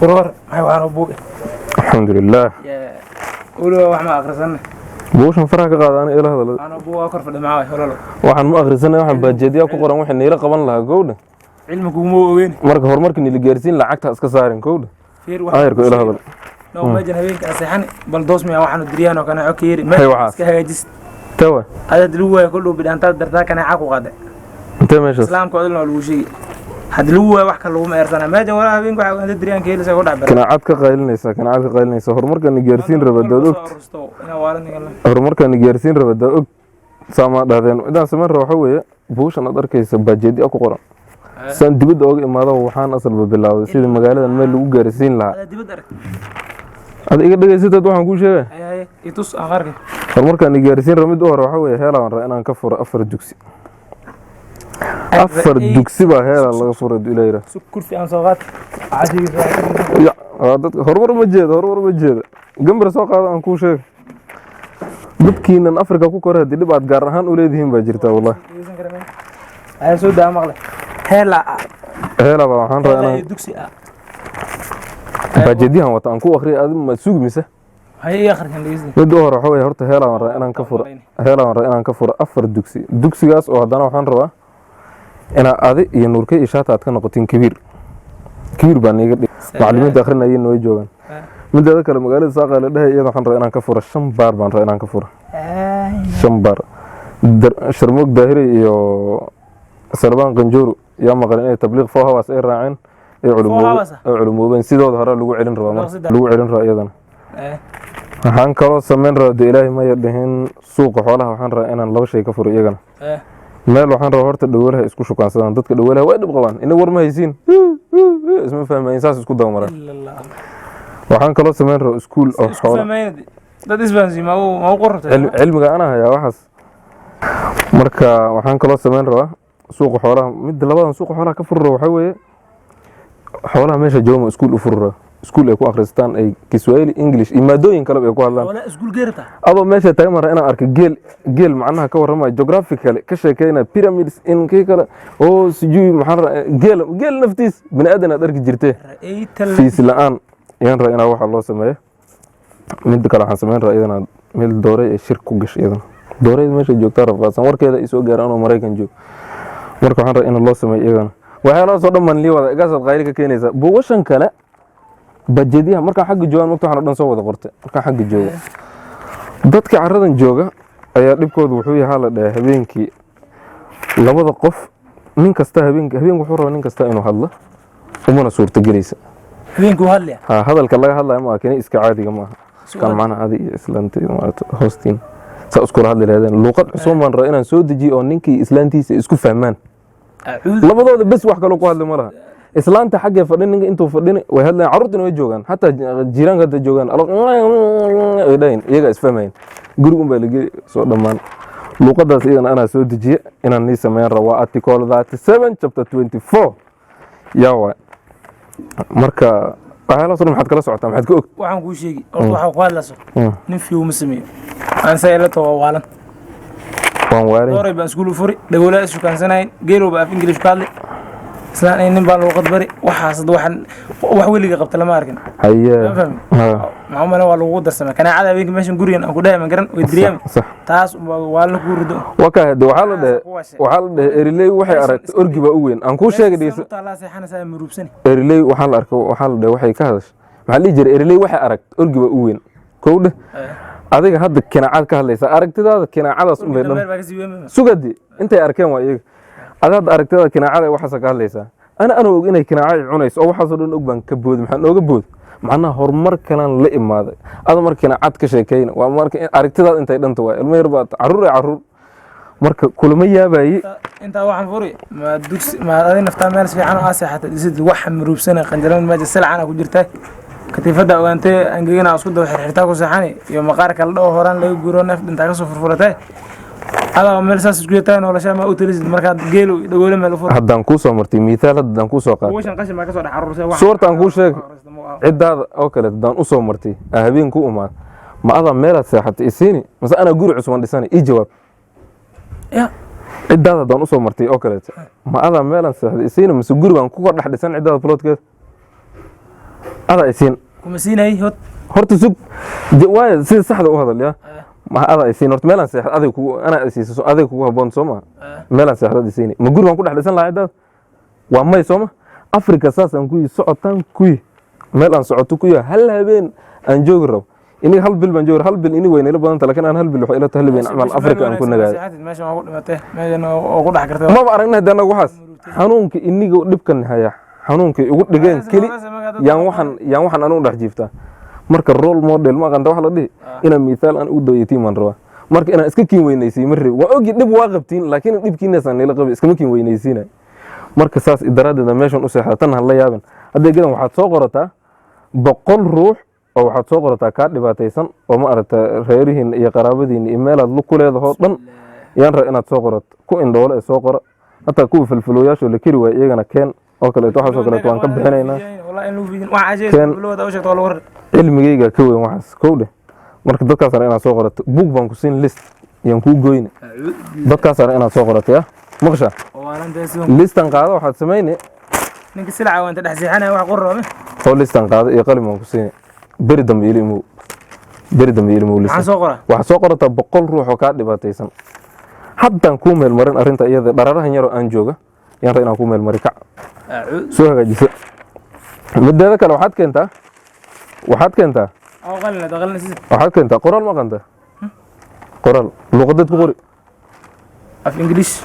Warwar maxay waxaan u buuge? Alxamdulilah. Weliba wax ma akhrisanne. Buushan faraha ka qaada, ana ila hadal. Waxaan u buugaa kor fadhi maxaa waay hololo. Waxaan ma akhrisanay, waxaan baajeedyaa ku qoran wixii niila qaban lahaa, gowdha. Cilmi kuguma ogeyn. Marka horumarka nila gaarsiin, lacagta iska saarin, gowdha. Fiir wax. Aayarku ila hadal. No meejan habeenka aan seexani bal doos miya waxaanu diriyaan oo kaneeco ka yeri. Hay waxaas. Iska hagaajis. Tawa. Adaad lagu waayo kol dhow bidhaantaad dartaa kaneeca ku qaade. Intee meeshaas? Islaamka odilna waa lagu sheegi haddii lagu waayo wax kale laguma eersana meejan walaa habeenka waxaa inta diriyaan ka helisa ku dhac. Kanaacad ka qaylinaysa, kanaacad ka qaylinaysa. Horumarka ni gaarsiin raba daad og. Horumarka ni gaarsiin raba daa og, saamaa dhahdeen intaan samayn raba. Waxaa weeye buushan aad arkaysa baajeedya ku qoran saan dibadda ooga imaado. Waxaan asalba bilaabay sidii magaaladan meel lagu gaarsiin lahaa. Adaa dibad arag. Ad iga dhegaysatad waxaan kuu sheegay. Haye haye, itus aan qarki. Horumarkaan i gaarsiin raba mid u hore waxaa weeye heelaa waan rabaa inaan ka furo afar dugsi. Afar dugsi baa heelaa laga fura ilaa yira. Sug, kursi aan soo qaad cashigiisa. Ya, waa dadka horumar ma jeeda, horumar ma jeeda. Gambar soo qaado aan kuu sheegay. Dadkiinan Afrika ku koray haddii dhib aad gaar ahaan u leedihiin baa jirta, wallahi. Dhegeysan kara meel ayaa soo daa maqle heela. Heelaa baa waxaan rabaa heela inaan iyo dugsi ah. Baajeedyahan wata aan ku akhriya, adi ma sugi mise? Haye, ii akhrisan, dhegeysta. Midda u hore waxaa weeye horta heelaa waan rabaa inaan ka furo, heelaa waan rabaa inaan ka furo afar dugsi. Dugsigaas oo haddana waxaan rabaa inaa adi iyo Nuurkey iyo Shaata aad ka noqotiin kabiir. Kabiir baa niiga dhig, macallimiinta akhrinayeen way joogaan. Mideeda kale, magaalada Saaqa la dhahay iyada waxaan rabaa inaan ka furo shan baar, baan rabaa inaan ka furo shan baar. Sharmoog Daahiri iyo Salbaan Qanjuuru yaa maqan inay tabliiq 4 hours ay raaceen, ay hours ah? ay culumoobeen. Sidooda hore lagu celin rabaa marka. Saddex. Lagu celin rabaa iyadana. Waxaan kaloo samayn rabaa dee, Ilaahay maya dhihin, suuqa xoolaha waxaan rabaa inaan laba shay ka furo iyagana. Meel waxaan rabaa horta dhagoolaha isku shukaansadaan. Dadka dhagoolaha way dhib qabaan, ina war ma haysiin, isma fahmayin, saas isku dabamaraan. Illallah. Waxaan kaloo samayn rabaa iskuul oo isku xoola fahmayna dad isfahansiin ma u qortay. Cilmiga anaa hayaa waxaas. Marka waxaan kaloo samayn rabaa suuqa xoolaha midda labadan suuqa xoolaha ka furi rabo waxaa weeye xoolaha meesha joogma iskuul u furi rabo, iskuul ay ku akhristaan, ay Kiswahili, English iyo maadooyin kaleba ay ku hadlaan. Wala iskuul geerta. Adoo meesha taagan mara inaan arko geel, geel macnaha ka warramayo, geographically ka sheekeynaya pyramids in kii kale oo sijui maxaa geel, geel naftiis bini aadan aad arki jirtee. Ra'ayta. Fees la-aan yaan rabaa inaa waxa loo sameeyo. Midda kale waxaan sameyn rabaa iyadana meel doorey ay shir ku gasho. Iyadana dooreyda meesha joogtaa rafaadsan, warkeeda ay soo gaaraan oo Maraykan joog. Marka waxaan rabaa in loo sameeyo iyagana. Waxyaalahaas oo dhan baan lii wada igaasaad qayli ka keenaysaa. Buugashan kale, bajediyaha, markaan xagga joogaan mogta waxaan o dhan soo wada qortay. Markaan xagga jooga, dadka carradan jooga ayaa dhibkoodu wuxuu yahaa la dhahay habeenkii labada qof, nin kasta habeenki habeenku wuxuu rabaa nin kasta inuu hadlo, umana suurtagelaysa. Habeenkii uu hadlaya. Ha, hadalka laga hadlayo ma aha kani iska caadiga ma aha kan macnaha adi iyo islaantayda maarata hoostiin saa iskula hadli lahaydeen. Luuqad cusub baan rabaa inaan soo dejiyo oo ninkii islaantiisa isku fahmaan. Acuudu. Labadooda bes, wax kaloo ku hadli ma laha. Islaanta xaggee fadhin, ninka intuu fadhin way hadlayaan, carruurtina way joogaan, xataa jiiraanka hadda joogaan way dhahayn, iyagaa isfahmayan. Gurigun baa lageli soo dhammaan. Luuqadaas iyadana anaa soo dejiye inaan nii sameyn rabo. Waa article 37 chapter 24 yaa waay. Marka waxyaalahaas oo dhan maxaad kala socotaa? Maxaad ka og? Waxaan kuu sheegi horta, waxaa ku hadlayso nin fiiw ma sameeyo, aan sa ila tago waalan. Waan waarin. Dooray baan iskuul u furi, dhagoolaa isukaansanayn, geelow baa af English ku hadlay, islaan ay nin baa luuqad bari. Waxaas hadda waxaan wax weliga qabta lama arkin. Haye. Ma fahmi? Ha. Maxaa umale waa lagugu darsamay kanaacada habeenkii meeshan gurigan aan ku dhahay ma garan way diriyami. Sax. Taas unbaa waalna kuu rido. Waa ka hade waxaa la dhahay Kuwaas. Waxaa la dhahay eriley waxay aragtay orgi baa u weyn. Aan kuu sheegay, dhegeyso. Taalaa seexanaysaa muruubsani. Eriley waxaa la arkay, waxaa la dhahay waxay ka hadashay, maxaa la dhihi jiray, eriley waxay aragtay orgi baa u weyn. Kow dheh, adiga hadda kinaacad ka hadlaysa, aragtidaada kinaacadaas unbay dhan dameer baa kasii weyn. Sugadi intay arkeen waa iyaga. Ada hadda aragtidaada kinaacada waxaasa ka hadlaysaa. Ana og inay kinaaca i cunayso oo waxaasoo dhan og baan ka boodi. Maxaan ooga boodi? Macnaha horumar kalaan la imaaday. Ada markiina cad ka sheekayna waa marka aragtidaad intay dhanta waay, ilmo yar baa caruur ee caruur marka kulama yaabaye. Intaa waxaan furi ma dugsi ma adi naftaa meel fiican oo aa seexatay dhisid, waxa muruubsana qanjaran meesha silcana ku jirtaa, katiifada ogaantee angegana isku daba xirxirtaa ku seexani iyo maqaarka la dhaho horaan laga guuro, neef dhintaa kasoo furfuratay, adaa meel saas isku yataa nolosha ma u talisid markaad geelo dhagoole meel u fur. Haddaan kuu soo martay miithaal, haddaan kuu soo qaatay. Washan qashin baa kasoo dhex aruursay. Suurtaan kuu sheegay. Ciddaada oo kaleeto haddaan u soo martay, aa habeen ku imaad, ma adaa meelaad seexatay isiini mase anaa guri cusban dhisani? Ii jawaab. Ya. Ciddaada haddaan usoo martay oo kaleeto, ma adaa meelaan seexday isiini mase guri baan ku kor dhex dhisan ciddaada plootkeeda adaa isiin? Kuma siinay hod. Horta sug, waayo sida saxda u hadal ya. Ma adaa isiin horta meelaan seexda aday kugu anaa isiiso, aday kugu habboon soo ma? Meelaan seexdaad isiini, ma guri baan ku dhex dhisan lahaa ciddaada? Waa may, soo ma? Afrika saasaan kuyi socotaan, kuyi meel aan socoto kuyi hal habeen aan joogi rabo. Iniga hal bil baan joogi, hal bil inig way nila badanta, laakiin aan hal bil waxay ila tahay hal habeen camal Afrika aan ku nagaaday. Meeshan waa ku dhimatay, meeshan oo ku dhex kartay. Maba aragna hadda anagu waxaas xanuunka iniga dhibkan haya, xanuunka igu dhigeen keli yaan waxaan anigu dhex jiiftaa. Marka role model ma aqaanta wax la dhihi inaan mithaal aan ugu dayatiin baan rabaa. Marka inaan iska kiin weynaysiin ma rabi. Waa ogi dhib waa qabtiin, laakiin dhibkiinaasaan nila qabi, iskama kiin weynaysiinay. Marka saas daraaddeeda meeshan u seexda tan ha la yaabin. Hadda gadan waxaad soo qorataa 100 ruux oo waxaad soo qorataa kaa dhibaataysan oo ma aragta reerihiina iyo qaraabadiina iyo meelaad lug ku leedahoo dhan yaan raba inaad soo qorato. Ku indhoole ee soo qora, hataa kuwa falfalooyaasha la keri waaya iyagana keen oo kaleeto, waxaasoo kaleeto waan ka bixinaynaa. Wallahi in lagu fiidin waxa Keen. sheegay bilowda u sheegto waa lagu rar. Cilmigayga ka weyn waxaas kow dheh. Marka dadkaasana inaad soo qorato, buug baan ku siin, list yaan kuu goyne, dadkaasana inaad soo qorato ya maqsha. Listan qaado, waxaad samayne. Ninka silaca waa inta dhex seexanaya wax qor roobe. Oo listan qaado iyo qalin baan ku siini. Beri dambe ili imow, beri dambe ili imow. Maxaan Listan soo qoraa? Waxaad soo qorataa 100 ruux oo kaa dhibaataysan. Haddaan kuu meelmarin arrinta iyada, dhararahan yaroo aan jooga yaan ra inaan kuu meelmari. Kac, soo hagaajisa. Mideeda kale waxaad keentaa oo qalin la qalin si. Waxaad keentaa qoraal. Ma aqaantaa qoraal? Luqadeed ku qori? Af Ingiriis.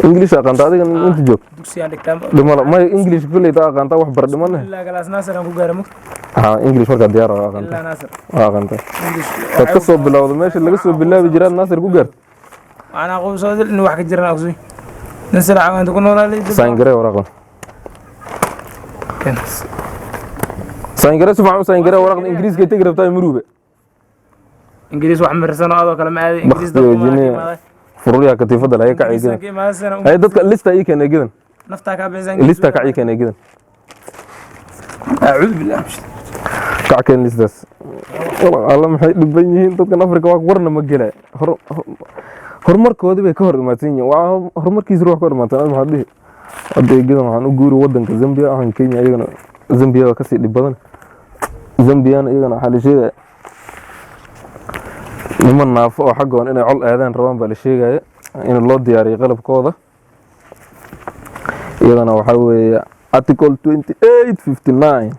English aqaanta adiga inta joog? Dugsigaan dhigtaa. Dhimala may English kulley taa aqaantaa, wax bar dhimane. Ilaa galaas Naasir aan ku gaara mug. Ha, English markaa diyaar waa aqaanta. Ilaa Naasir. Waa aqaanta. English. Taad ka soo bilowda meesha laga soo bilaabi jiraa Naasir ku gaart. Waxaan aqoon soo in wax ka jiraan aqoon nin silaca waa inta ku noolaa. Sign garee waraaqdan. Sign garee, si fiican u sign garee waraaqda. Ingiriiska ay tegi rabtaa muruube. Ingiriis wax mirsano adoo kale ma aaday Ingiriis. Baktiyo jiniya. Fururyaha katiifada laga kacay gidan. Hay, dadka lista ii keenay gidan. Naftaa kaa bixisaan. Lista kacay keenay gidan. Acuudu billah. Kac, keen listaas. Alla, maxay dhiban yihiin dadkan Afrika? Waa warna ma gelay. Horumarkoodii bay ka hor imaadsan yihiin, waa horumarkiisa ruux ka hor imaadsan. Ad maxaad dhihi hadda gidan? Waxaan u guuri wadanka Zambia, waxaan Kenya iyagana Zambia waa kasii dhib badan. Zambiana iyagana waxaa la sheegaya niman naafo oo xaggoon inay col aadaan rabaan baa la sheegaya in loo diyaariyo qalabkooda. Iyadana waxaa weeye article 2859.